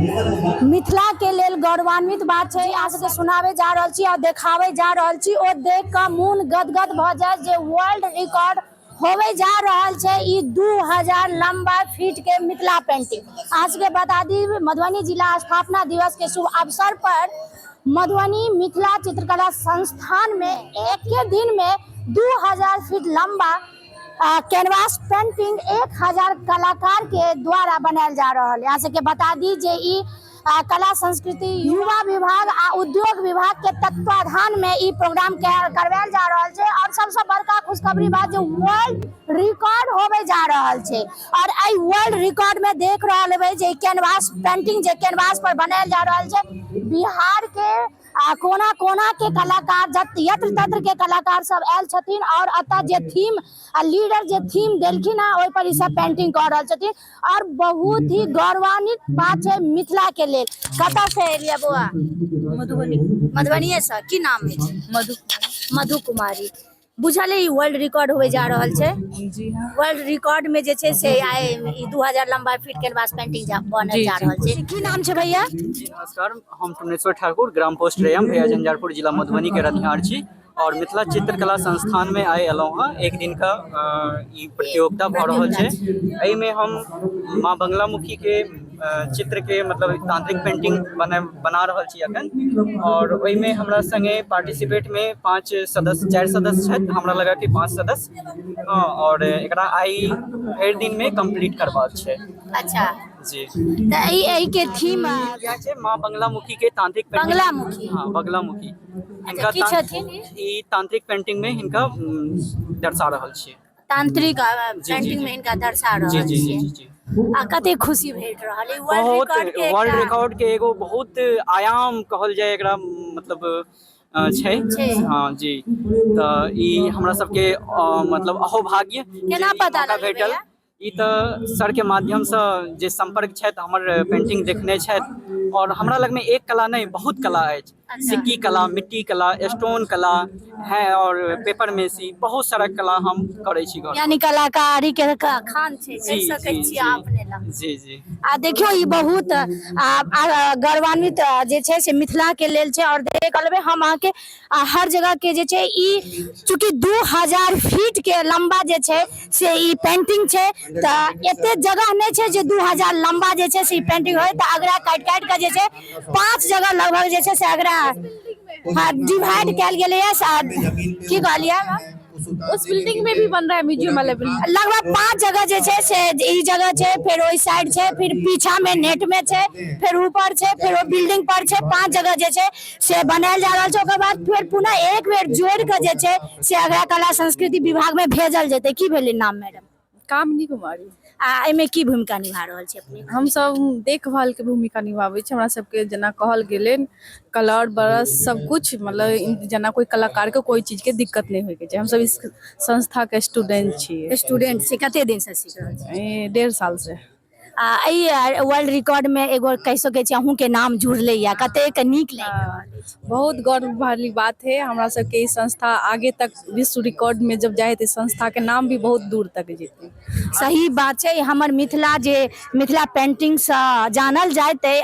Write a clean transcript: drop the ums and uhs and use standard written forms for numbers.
मिथिला के लेल गौरवान्वित बात छै। अहाँ सबके सुनाबै जा रहल छी और देखाबै जा रहल छी, ओ देख कऽ मोन गदगद भऽ जायत जे वर्ल्ड रिकॉर्ड होवे जा रहल छै ई 2000 लंबा फीट के मिथिला पेंटिंग। अहाँ सबके बता दी, मधुबनी जिला स्थापना दिवस के शुभ अवसर पर मधुबनी मिथिला चित्रकला संस्थान में एक दिन में 2000 फीट लंबा कैनवास पेंटिंग 1000 कलाकार के द्वारा बनायल जा रहल है। अहाँ सबके बता दी जे ई कला संस्कृति युवा विभाग आ उद्योग विभाग के तत्वाधान में ई प्रोग्राम करवायल जा रहल छै और सबसे बड़का खुशखबरी बात जे वर्ल्ड रिकॉर्ड होवे जा रहल छै और एहि वर्ल्ड रिकॉर्ड में देख रहल हेबै जे कैनवास पेंटिंग जे कैनवास पर बनायल जा रहल छै, बिहार के आ कोना कोना के कलाकार यत्र तत्र के कलाकार सब आयल छथिन और एतऽ जे थीम आ लीडर जे थीम देलखिन हँ ओहि पर ई सब पेंटिंग कऽ रहल छथिन और बहुत ही गौरवान्वित बात छै मिथिला के लेल। कतऽ से एलियै बौआ? मधुबनी। मधुबनीये से। की नाम अछि? मधु। मधु कुमारी। बुझल ई वर्ल्ड रिकॉर्ड होवे जा रहल छै? जी हाँ। वर्ल्ड रिकॉर्ड में जे छै से आइ ई 2000 लंबा फीट कैनवास पेंटिंग जा बनल जा रहल छै। की नाम छै भैया? जी नमस्कार, हम टुनेश्वर ठाकुर, ग्राम पोस्ट रैयम, भैया झंझारपुर, जिला मधुबनी के रहनिहार छी और मिथिला चित्रकला संस्थान में आइ एलहुँ हँ। एक दिन का ई प्रतियोगिता भऽ रहल छै। एहिमे हम माँ बंगलामुखी के चित्र के मतलब तांत्रिक पेंटिंग बना रहल छी अखन और ओहिमे हमरा संगे पार्टिसिपेट मे पाँच सदस्य, चारि सदस्य छथि, हमरा लगा कि पाँच सदस्य और एकरा आइ भरि दिन मे कम्प्लीट करबाक छै। अच्छा। जी। तऽ एहि एहि के थीम इएह छै माँ बंगलामुखी के तांत्रिक पेंटिंग। बंगलामुखी। हँ, बंगलामुखी। अच्छा, की छथिन ई? ई तांत्रिक पेंटिंग मे हिनका दर्शा रहल छियै। तांत्रिक पेंटिंग में हिनका दर्शा रहल जी जी जी। आ कते खुशी भेट रहल है वर्ल्ड बहुत रिकॉर्ड के? वर्ल्ड रिकॉर्ड के एगो बहुत आयाम कहल जाय एकरा, मतलब छै। छै। हँ जी, तऽ ई हमरा सबके मतलब अहोभाग्य केना जे ई पता मौका लगलै भेटल भैया? ई तऽ सर के माध्यमसँ जे सम्पर्क छथि, हमर पेंटिंग देखने छथि और हमरा लगमे एक कला नहि, बहुत कला अछि। सिक्की कला, मिट्टी कला, स्टोन कला है और पेपर मेसी, बहुत सारा कला हम करै छी घर। यानी कलाकारी के खान छै, कहि सकै छी अहाँ अपने लग। जी जी। आ देखियौ, ई बहुत गौरवान्वित जे छै से मिथिला के लेल छै और देख लेबै हम अहाँके आ हर जगह के जे छै ई चूँकि 2000 फीट के लंबा जे छै से ई पेंटिंग छै, तऽ एते जगह नहि छै जे 2000 लंबा जे छै से ई पेंटिंग होय, तऽ अगरा काटि काटि कऽ जे छै पाँच जगह लगभग जे छै से अगरा डिवाइड कयल गेलैए। की कहलियै? उस बिल्डिंग में भी बन रहा है म्यूजियम वाला बिल्डिंग। लगभग 5 जगह जे छै से ई जगह छै, फिर ओहि साइड छै, फिर पीछा में नेट में छै, फिर ऊपर छै, फिर ओ बिल्डिंग पर छै। 5 जगह जे छै से बनायल जा रहल छै। ओकर बाद फेर पुनः एक बेर जोड़ि कऽ जे छै से अगरा कला संस्कृति विभाग में भेजल जेतै। की भेलै नाम मैडम? कामिनी कुमारी। आ एहिमे की भूमिका निभा रहल छी अपने? हम सब देखभाल के भूमिका निभाबै छी। हमरा सबके जेना कहल गेलै, कलर ब्रश सब कुछ, मतलब जेना कोई कलाकार के कोई चीज के दिक्कत नहि होय के चाही। हम सब इस संस्था के स्टूडेंट छियै। स्टूडेंट छी। कते दिन से सीख रहल छी? 1.5 साल से। आ एहि वर्ल्ड रिकॉर्ड में एगो कहि सकै छी अहूँ के नाम जुड़लै या, कतेक नीक लागि रहल अछि? बहुत गर्व वाली बात है हमरा सबके। ई संस्था आगे तक विश्व रिकॉर्ड में जब जाए तऽ संस्था के नाम भी बहुत दूर तक जेतै। सही बात छै। हमर मिथिला जे मिथिला पेंटिंग सँ जानल जाइत अइ।